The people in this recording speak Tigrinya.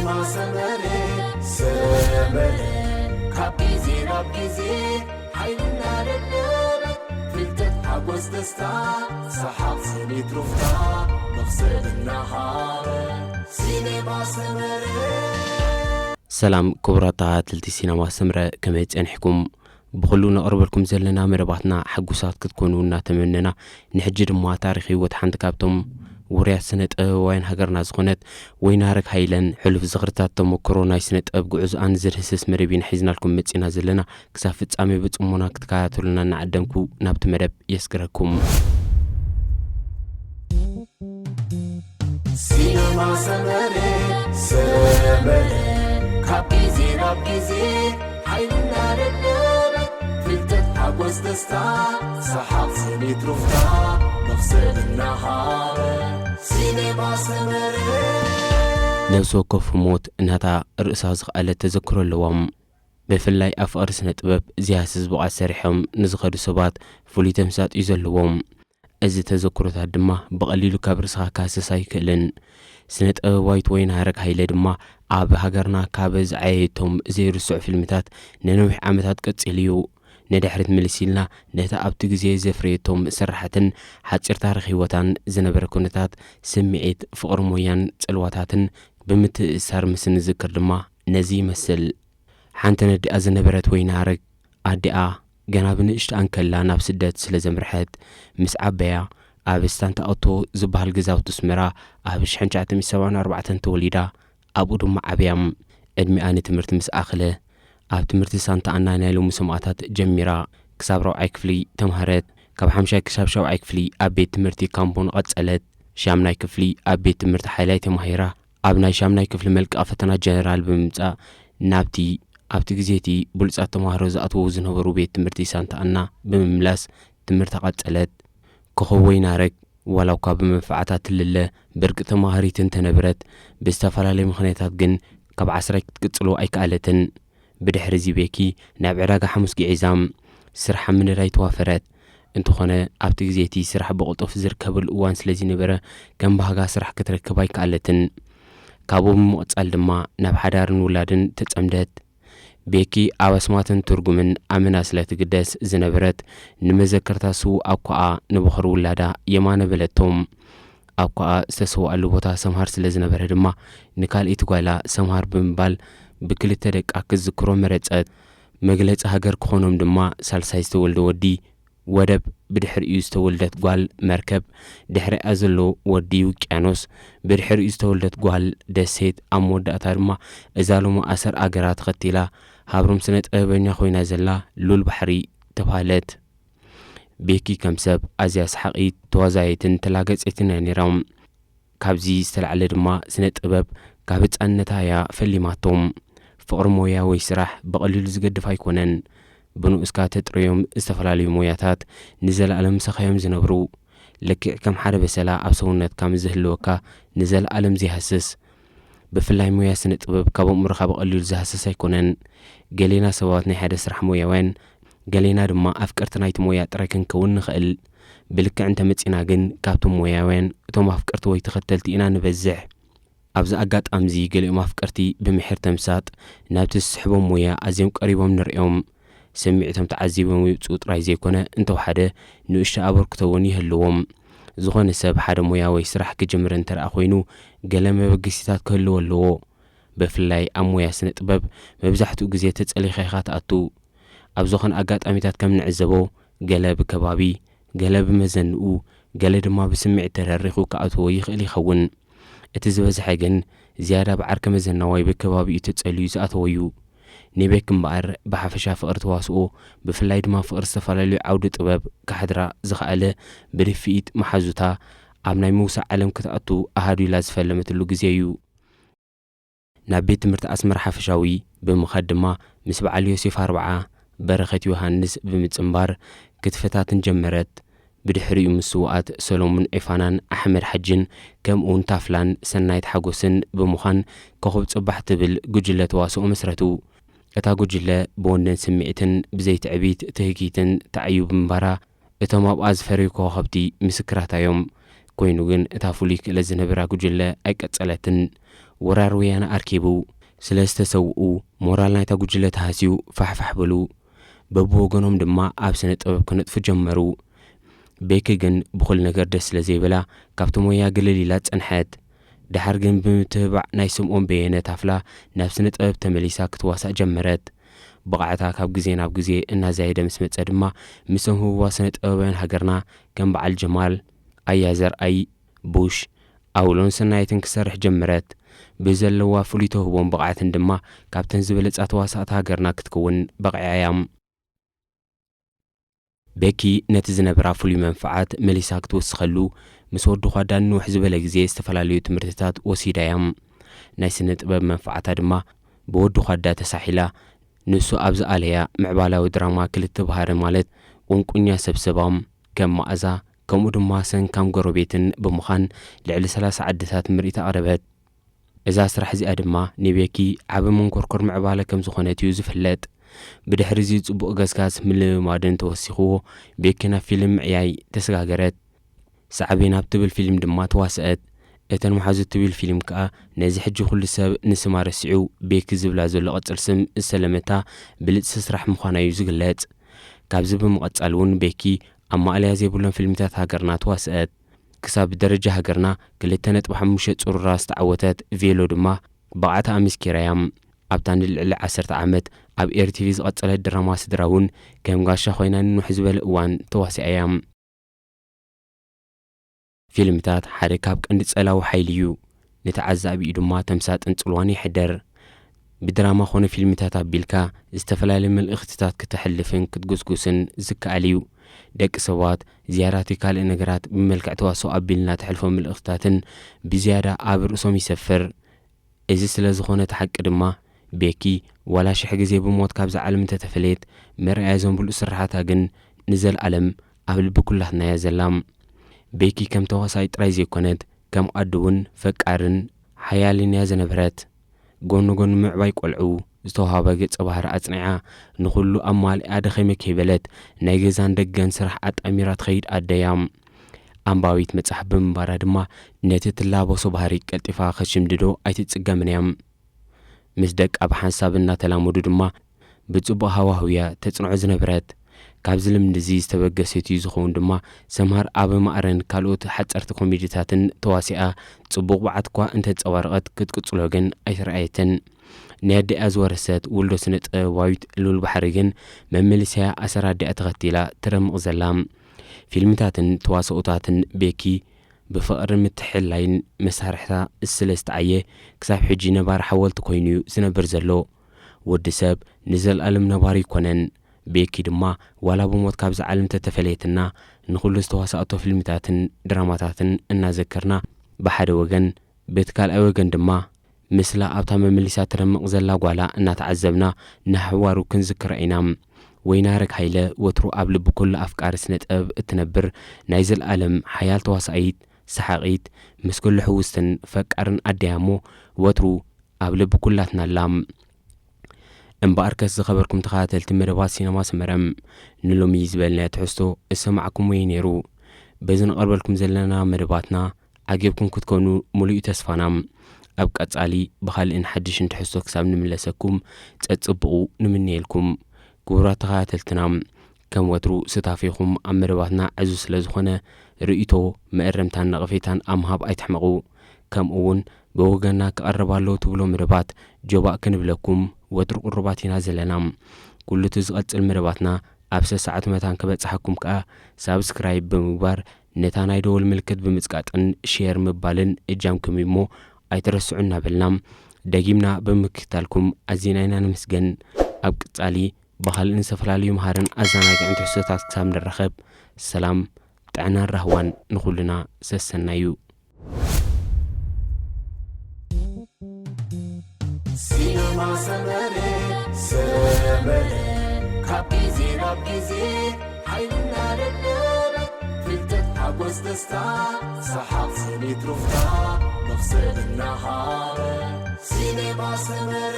ሰመረ ሰመረ ካብ ግዜ ናብ ግዜ ሓይልና ደደበ ፍልጠት ሓጎስ ደስታ ሰሓቕ ስኒት ሩፍታ መኽሰብ እናሃበ ሲኔማ ሰመረ። ሰላም ክቡራት ተኸታተልቲ ሲነማ ሰምረ፣ ከመይ ጸኒሕኩም? ብኹሉ ነቕርበልኩም ዘለና መደባትና ሕጉሳት ክትኮኑ እናተመነና፣ ንሕጂ ድማ ታሪኽ ህይወት ሓንቲ ካብቶም ውሩያት ስነ ጥበባውያን ሃገርና ዝኾነት ወይናረግ ሃይለን ሕሉፍ ዝኽርታት ተመክሮ ናይ ስነ ጥበብ ጉዕዞኣን ዝድህስስ መደብ ኢና ሒዝናልኩም መጺና ዘለና። ክሳብ ፍጻሜ ብጽሞና ክትከታተሉና እናዓደምኩ ናብቲ መደብ የስግረኩም። ሲነማ ሰመረ ሰመረ ካብ ግዜ ናብ ግዜ ሓይልና ደደበ ፍልጠት ሓጎስ ደስታ ሰሓቕ ስኒት ሩፍታ መኽሰብ እናሃበ ሲነማ ሰመረ። ነብሲ ወከፍ ህሞት ናታ ርእሳ ዝኸኣለት ተዘክሮ ኣለዎም። ብፍላይ ኣብ ፍቕሪ ስነ ጥበብ ዝያስስ ብቓት ሰሪሖም ንዝኸዱ ሰባት ፍሉይ ተምሳጥ እዩ ዘለዎም። እዚ ተዘክሮታት ድማ ብቐሊሉ ካብ ርእስኻ ክሃስስ ኣይክእልን። ስነ ጥበባዊት ወይናረግ ሃይለ ድማ ኣብ ሃገርና ካብ ዝዓየየቶም ዘይርስዑ ፊልምታት ንነዊሕ ዓመታት ቀጺሉ እዩ። ንድሕሪት ምልስ ኢልና ነቲ ኣብቲ ግዜ ዘፍረየቶም ስራሓትን ሓጺር ታሪኽ ህይወታን ዝነበረ ኩነታት፣ ስምዒት፣ ፍቕሪ ሞያን ጽልዋታትን ብምትእስሳር ምስ ንዝክር ድማ ነዚ ይመስል። ሓንቲ ነዲኣ ዝነበረት ወይናረግ ኣዲኣ ገና ብንእሽትኣን ከላ ናብ ስደት ስለ ዘምርሐት፣ ምስ ዓበያ ኣብ ስታንታ ኦቶ ዝበሃል ገዛውቲ ኣስመራ ኣብ ሽሕን ትሽዓተ ሚእትን ሰብዓን ኣርባዕተን ተወሊዳ፣ ኣብኡ ድማ ዓብያ። ዕድሚኣ ንትምህርቲ ምስ ኣኸለ፣ ኣብ ትምህርቲ ሳንታ ኣና ናይ ሎሚ ሰማእታት ጀሚራ ክሳብ ራብዓይ ክፍሊ ተምሃረት። ካብ ሓምሻይ ክሳብ ሻብዓይ ክፍሊ ኣብ ቤት ትምህርቲ ካምቦን ቐጸለት። ሻምናይ ክፍሊ ኣብ ቤት ትምህርቲ ሓይላይ ተማሂራ። ኣብ ናይ ሻምናይ ክፍሊ መልቀቕ ፈተና ጀነራል ብምምጻእ፣ ናብቲ ኣብቲ ግዜ እቲ ብሉጻት ተማሃሮ ዝኣትዉ ዝነበሩ ቤት ትምህርቲ ሳንታ ኣና ብምምላስ ትምህርታ ቀጸለት። ኮኸብ ወይናረግ ዋላ እኳ ብመንፈዓታ ትልለ ብርቂ ተማሃሪት እንተነበረት፣ ብዝተፈላለየ ምኽንያታት ግን ካብ ዓስራይ ክትቅጽሎ ኣይከኣለትን። ብድሕሪ እዚ ቤኪ ናብ ዕዳጋ ሓሙስ ግዒዛ ስራሕ ኣብ ምንዳይ ተዋፈረት። እንተኾነ ኣብቲ ግዜ እቲ ስራሕ ብቕልጡፍ ዝርከበሉ እዋን ስለ ዝነበረ ከም ባህጋ ስራሕ ክትረክብ ኣይከኣለትን። ካብኡ ብምቕጻል ድማ ናብ ሓዳርን ውላድን ተጸምደት። ቤኪ ኣብ ኣስማትን ትርጉምን ኣመና ስለ ትግደስ ዝነበረት፣ ንመዘከርታ ስዉእ ኣኮኣ ንበኹር ውላዳ የማነ በለቶም። ኣኮኣ ዝተሰውኣሉ ቦታ ሰምሃር ስለ ዝነበረ ድማ ንካልኣይቲ ጓላ ሰምሃር ብምባል ብክልተ ደቃ ክትዝክሮ መረጸት። መግለጺ ሃገር ክኾኖም ድማ ሳልሳይ ዝተወልደ ወዲ ወደብ፣ ብድሕሪኡ ዝተወልደት ጓል መርከብ፣ ድሕሪኣ ዘሎ ወዲ ውቅያኖስ፣ ብድሕሪኡ ዝተወልደት ጓል ደሴት፣ ኣብ መወዳእታ ድማ እዛ ሎሚ ኣሰር ኣገራ ተኸቲላ ሃብሮም ስነ ጥበበኛ ኮይና ዘላ ሉል ባሕሪ ተባህለት። ቤኪ ከም ሰብ ኣዝያ ሰሓቒት፣ ተዋዛይትን ተላገጺትን እያ ነይራ። ካብዚ ዝተላዕለ ድማ ስነ ጥበብ ካብ ህጻንነታ እያ ፈሊማቶ። ፍቕሪ ሞያ ወይ ስራሕ ብቐሊሉ ዝገድፍ ኣይኮነን። ብንኡስካ ተጥርዮም ዝተፈላለዩ ሞያታት ንዘለኣለም ምሳኻ እዮም ዝነብሩ። ልክዕ ከም ሓደ በሰላ ኣብ ሰውነትካ ምስ ዝህልወካ ንዘለኣለም ዘይሃስስ። ብፍላይ ሞያ ስነ ጥበብ ካብ ኣእምሮኻ ብቐሊሉ ዝሃስስ ኣይኮነን። ገሌና ሰባት ናይ ሓደ ስራሕ ሞያውያን፣ ገሌና ድማ ኣፍቀርቲ ናይቲ ሞያ ጥራይ ክንከውን ንኽእል። ብልክዕ እንተመጺና ግን ካብቶም ሞያውያን እቶም ኣፍቀርቲ ወይ ተኸተልቲ ኢና ንበዝሕ። ኣብዚ ኣጋጣሚ እዚ ገሊኦም ኣፍቀርቲ ብምሒር ተምሳጥ ናብቲ ዝስሕቦም ሞያ ኣዝዮም ቀሪቦም ንርእዮም። ስምዒቶም ተዓዚቦም ይውጽኡ ጥራይ ዘይኮነ እንተወሓደ ንእሽቶ ኣበርክቶ እውን ይህልዎም። ዝኾነ ሰብ ሓደ ሞያ ወይ ስራሕ ክጅምር እንተ ደኣ ኮይኑ ገለ መበገሲታት ክህልዎ ኣለዎ። ብፍላይ ኣብ ሞያ ስነ ጥበብ መብዛሕትኡ ግዜ ተጸሊኻ ኢኻ ትኣቱ። ኣብ ዝኾነ ኣጋጣሚታት ከም ንዕዘቦ ገለ ብከባቢ፣ ገለ ብመዘንኡ፣ ገለ ድማ ብስምዒት ተደሪኹ ክኣትዎ ይኽእል ይኸውን። እቲ ዝበዝሐ ግን ዝያዳ ብዓርከ መዘና ወይ ብከባቢኡ ተጸልዩ ዝኣተዎ እዩ። ንቤክ እምበኣር ብሓፈሻ ፍቕሪ ተዋስኦ ብፍላይ ድማ ፍቕሪ ዝተፈላለዩ ዓውዲ ጥበብ ክሓድራ ዝኸኣለ ብድፍኢት መሓዙታ ኣብ ናይ ምውሳእ ዓለም ክትኣቱ ኣሃዱ ኢላ ዝፈለመትሉ ግዜ እዩ። ናብ ቤት ትምህርቲ ኣስመራ ሓፈሻዊ ብምኻድ ድማ ምስ በዓል ዮሴፍ ኣርብዓ በረኸት ዮሃንስ ብምጽንባር ክትፈታትን ጀመረት። ብድሕሪኡ ምስ ስውኣት ሰሎሙን ኤፋናን ኣሕመድ ሓጅን ከምኡውን ታፍላን ሰናይት ሓጎስን ብምዃን ኮኸብ ጽባሕ ትብል ጉጅለ ተዋስኦ መስረቱ። እታ ጉጅለ ብወንን ስምዒትን ብዘይትዕቢት ትህኪትን ተዓዩ ብምንባራ እቶም ኣብኣ ዝፈረዩ ኮኸብቲ ምስክራታ እዮም። ኮይኑ ግን እታ ፍሉይ ክእለት ዝነበራ ጉጅለ ኣይቀጸለትን። ወራር ወያነ ኣርኪቡ ስለ ዝተሰውኡ፣ ሞራል ናይታ ጉጅለ ተሃስዩ ፋሕፋሕ በሉ። በብወገኖም ድማ ኣብ ስነ ጥበብ ክነጥፉ ጀመሩ። ቤኪ ግን ብኹሉ ነገር ደስ ስለ ዘይበላ፣ ካብቲ ሞያ ግልል ኢላ ጸንሐት። ደሓር ግን ብምትብባዕ ናይ ስምኦን በየነ ታፍላ ናብ ስነ ጥበብ ተመሊሳ ክትዋሳእ ጀመረት። ብቕዓታ ካብ ግዜ ናብ ግዜ እናዛየደ ምስ መጸ ድማ፣ ምስቶም ህቡባት ስነ ጥበባውያን ሃገርና ከም በዓል ጀማል፣ ኣያ ዘርኣይ፣ ቡሽ፣ ኣውሎን ሰናይትን ክሰርሕ ጀመረት። ብዘለዋ ፍሉይ ተውህቦን ብቕዓትን ድማ ካብተን ዝበለጻ ተዋሳእቲ ሃገርና ክትከውን በቒዓ እያ። ቤኪ ነቲ ዝነበራ ፍሉይ መንፍዓት መሊሳ ክትውስኸሉ፣ ምስ ወዲ ኳዳ ንንውሕ ዝበለ ግዜ ዝተፈላለዩ ትምህርትታት ወሲዳ እያ። ናይ ስነ ጥበብ መንፍዓታ ድማ ብወዲ ኳዳ ተሳሒላ፣ ንሱ ኣብ ዝኣለያ ምዕባላዊ ድራማ ክልተ ባህሪ ማለት ቁንቁኛ ሰብሰባም፣ ከም መኣዛ፣ ከምኡ ድማ ሰንካም ጎረቤትን ብምዃን ልዕሊ ሰላሳ ዓድታት ምርኢት ኣቕረበት። እዛ ስራሕ እዚኣ ድማ ንቤኪ ዓቢ መንኮርኮር ምዕባለ ከም ዝኾነት እዩ ዝፍለጥ። ብድሕሪ እዚ ጽቡቕ ገስጋስ ምልምማድን ተወሲኽዎ፣ ቤኪ ናብ ፊልም ምዕያይ ተሰጋገረት። ሳዕቤን ኣብ ትብል ፊልም ድማ ተዋስአት። እተን መሓዙት ትብል ፊልም ከኣ ነዚ ሕጂ ኩሉ ሰብ ንስማ ረሲዑ ቤኪ ዝብላ ዘሎ ቅጽል ስም ዝሰለመታ ብልጽቲ ስራሕ ምዃና እዩ ዝግለጽ። ካብዚ ብምቕጻል እውን ቤኪ ኣብ ማእለያ ዘይብሎም ፊልምታት ሃገርና ተዋስአት። ክሳብ ብደረጃ ሃገርና ክልተ ነጥቢ ሓሙሽተ ጽሩራ ዝተዓወተት ቬሎ ድማ ብቕዓታ ኣመስኪራ እያ። ኣብታ ንልዕሊ ዓሰርተ ዓመት ኣብ ኤርቲቪ ዝቐጸለት ድራማ ስድራ እውን ከም ጋሻ ኮይና ንንውሕ ዝበለ እዋን ተዋሲኣ እያ። ፊልምታት ሓደ ካብ ቀንዲ ጸላዊ ሓይሊ እዩ። ንተዓዛቢኡ ድማ ተምሳጥን ጽልዋን የሕድር። ብድራማ ኾነ ፊልምታት ኣቢልካ ዝተፈላለየ መልእኽትታት ክተሕልፍን ክትጉስጉስን ዝከኣል እዩ። ደቂ ሰባት ዝያዳቲ ካልእ ነገራት ብመልክዕ ተዋስኦ ኣቢልና ተሕልፎ መልእኽትታትን ብዝያዳ ኣብ ርእሶም ይሰፍር። እዚ ስለ ዝኾነ እቲ ሓቂ ድማ ቤኪ ዋላ ሽሕ ግዜ ብሞት ካብዛ ዓለም እንተተፈለየት፣ መርኣያ እዞም ብሉጽ ስርሓታ ግን ንዘለኣለም ኣብ ልቢ ኩላትና እያ ዘላ። ቤኪ ከም ተዋሳኢት ጥራይ ዘይኮነት፣ ከም ኣዶ እውን ፈቃርን ሓያልን እያ ዝነበረት። ጎኒ ጎኒ ምዕባይ ቆልዑ፣ ዝተዋህባ ገጸ ባህሪ ኣጽኒዓ፣ ንኹሉ ኣማሊኣ ደኺመ ከይበለት ናይ ገዛን ደገን ስራሕ ኣጣሚራ ትኸይድ ኣደ እያ። ኣንባቢት መጽሓፍ ብምንባራ ድማ ነቲ ትላበሶ ባህሪ ቀልጢፋ ከሽምድዶ ኣይትጽገምን እያ። ምስ ደቃ ብሓንሳብ እናተላመዱ ድማ ብጽቡቕ ሃዋህው እያ ተጽንዖ ዝነበረት። ካብዚ ልምዲ እዚ ዝተበገሰት እዩ ዝኸውን ድማ ሰምሃር ኣብ ማእረን ካልኦት ሓጸርቲ ኮሜዲታትን ተዋሲኣ ጽቡቕ ብዓት እኳ እንተንጸባረቐት ክትቅጽሎ ግን ኣይተረኣየትን። ናይ ኣዲኣ ዝወረሰት ውልዶ ስነ ጥበባዊት ሉል ባሕሪ ግን መመሊሳያ ኣሰር ኣዲኣ ተኸቲላ ትረምቕ ዘላ። ፊልምታትን ተዋስኦታትን ቤኪ ብፍቕሪ ምትሕልላይን መሳርሕታ ስለ ዝተዓየ ክሳብ ሕጂ ነባሪ ሓወልቲ ኮይኑ እዩ ዝነብር ዘሎ። ወዲ ሰብ ንዘለኣለም ነባሪ ኣይኮነን። ቤኪ ድማ ዋላ ብሞት ካብዛ ዓለም ተተፈለየትና ንኹሉ ዝተዋሳእቶ ፊልምታትን ድራማታትን እናዘከርና ብሓደ ወገን፣ በቲ ካልኣይ ወገን ድማ ምስላ ኣብታ መመሊሳ ትረምቕ ዘላ ጓላ እናተዓዘብና ንሓዋሩ ክንዝክራ ኢና። ወይናረግ ሃይለ ወትሩ ኣብ ልቢ ኩሉ ኣፍቃሪ ስነ ጥበብ እትነብር ናይ ዘለኣለም ሓያል ተዋሳኢት፣ ሰሓቒት፣ ምስ ኩሉ ሕውስትን ፈቃርን ኣደያ እሞ ወትሩ ኣብ ልቢ ኩላትና ኣላ። እምበኣርከስ ዝኸበርኩም ተኸታተልቲ መደባት ሲነማ ሰመረ፣ ንሎሚ ዝበልናዮ ትሕዝቶ እሰማዕኩምዎ እዩ ነይሩ። በዚ ንቐርበልኩም ዘለና መደባትና ዓጊብኩም ክትኮኑ ሙሉእ እዩ ተስፋና። ኣብ ቀጻሊ ብኻልእን ሓድሽን ትሕዝቶ ክሳብ ንምለሰኩም ጸጽብቑ ንምነየልኩም። ክቡራት ተኸታተልትና፣ ከም ወትሩ ስታፌኹም ኣብ መደባትና ዕዙዝ ስለ ዝኾነ ርእይቶ፣ መእረምታን ነቐፌታን ኣብ ምሃብ ኣይትሕመቑ። ከምኡ እውን ብወገንና ክቐርብ ኣለዎ ትብሎ መደባት ጆባእ ክንብለኩም ወትሩ ቅሩባት ኢና ዘለና። ኩሉ እቲ ዝቐጽል መደባትና ኣብ ሰሰዓት መታን ክበጽሓኩም ከኣ ሳብስክራይብ ብምግባር ነታ ናይ ደወል ምልክት ብምጽቃጥን ሼር ምባልን እጃምኩም እዩ እሞ ኣይትረስዑ እናበልና ደጊምና ብምክትታልኩም ኣዚና ኢና ነመስግን። ኣብ ቀጻሊ ብኻልእን ዝተፈላለዩ መሃርን ኣዘናግዕን ትሕዝቶታት ክሳብ ንራኸብ ሰላም፣ ጥዕናን ራህዋን ንኹልና ሰሰናዩ። ሲነማ ሰመረ ሰመረ ካብ ግዜ ናብ ግዜ ሓይልና ደደበ ፍልጠት ሓጎስ ደስታ ሰሓቕ ስኒት ሩፍታ መኽሰብ እናሃበ ሲነማ ሰመረ